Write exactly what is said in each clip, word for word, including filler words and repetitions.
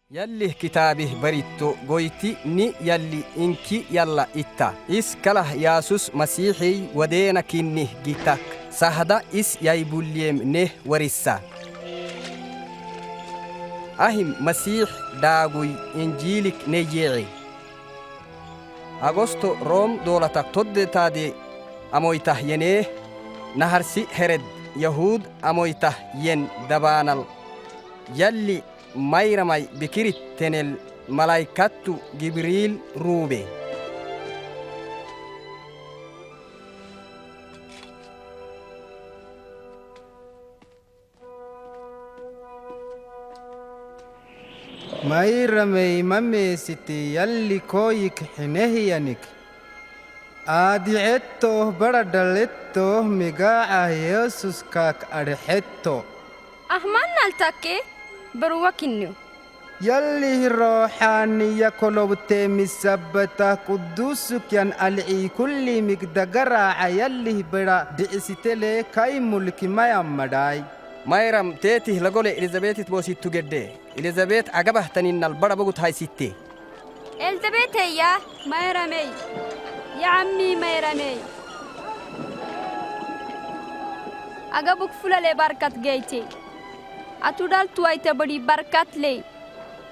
Yallih kitaabih baritto goyti ni yalli inki yalla itta. Is kalah yasus masiixiy wadeena kinnih gitak sahda is yaybulliyem neh warissa. Ahim masiix dhaaguy injiilik neyyeece. Agosto rom doolatak toddetaade amoytah yenee naharsi hered yahuud amoytah yen dabaanal yalli mayramay bikirit tenel malaykattu gibril ruube. Mayramey mameesiti yalli kooyik hinehiyanik. Aadi ettoh bara dal ettoh migaa yesus kaak adhi etto. Ahman naltakke baruwakinnu. Yallih rooxaaniya kolobte misabbata quddusuk yan al'ii kulli migdagara a yallih bira di'isitele kaymulki mayammadai. Mayram teetih lagole elizabetit boosittu gedde. Elizabet agabah taninnal bara bogut haysitte. Elizabetey yaa mayramey. Ya'ammii mayramey. Agabuk fulale barkat geyte. Atu dhaltu ayte badhi barkat ley.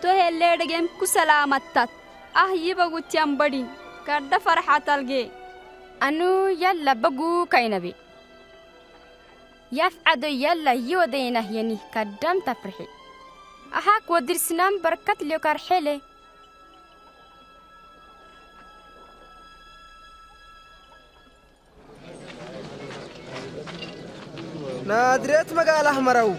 Tohel leedhegem ku salaamattat. Ah yii bagu tyan badhin kadda farxatalge. Anu yalla bagu kaynabe. Yaf ado yalla yii wadeynah yanii kaddam tafrxe. Ahak wadirsinam barkat lyokarxele. Naadiret magaalah maraw.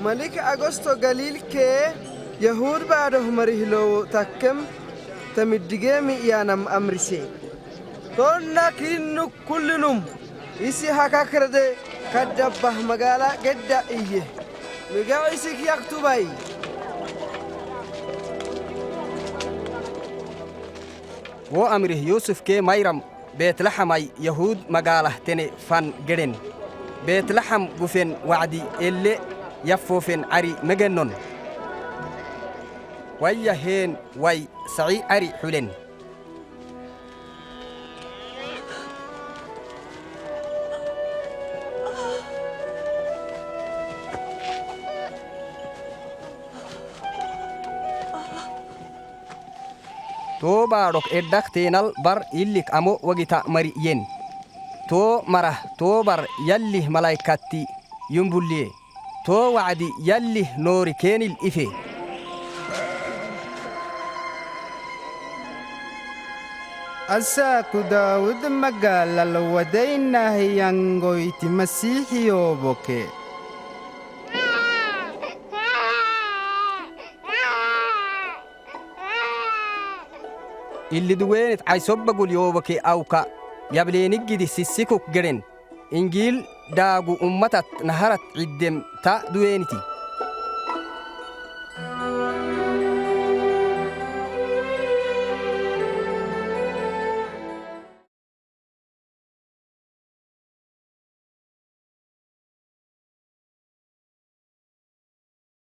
Malik agosto galil kee yahuud baadoh marih loowo takkem tamiddigee mi'iyaanam amrise. Tonna kiinnuk kullinum isi hakakrede kaddabbah magaala gedda iyye. Miga isik yaktubay. Woo amrih yusuf kee mayram betlaxamay yahuud magaalah tene fan gedhen. Betlaxam gufen wa'di elle yaffoofen adhi megennon. Wayya heen way sa'i adhi xulen. Too baadhok eddhak teenal bar illik amo wagita mari yen. Too marah too bar yallih malaykatti yumbulliye. Too wa'di yallih noori keenil ife. Asaaku daawud magaalal wadeynah yangoyti masiixi yooboke. Illi duweenit caysobbagul yooboke awka yableenigidi sissikuk gedhen. Injiil dhaagu ummatat naharat ciddem ta duweeniti.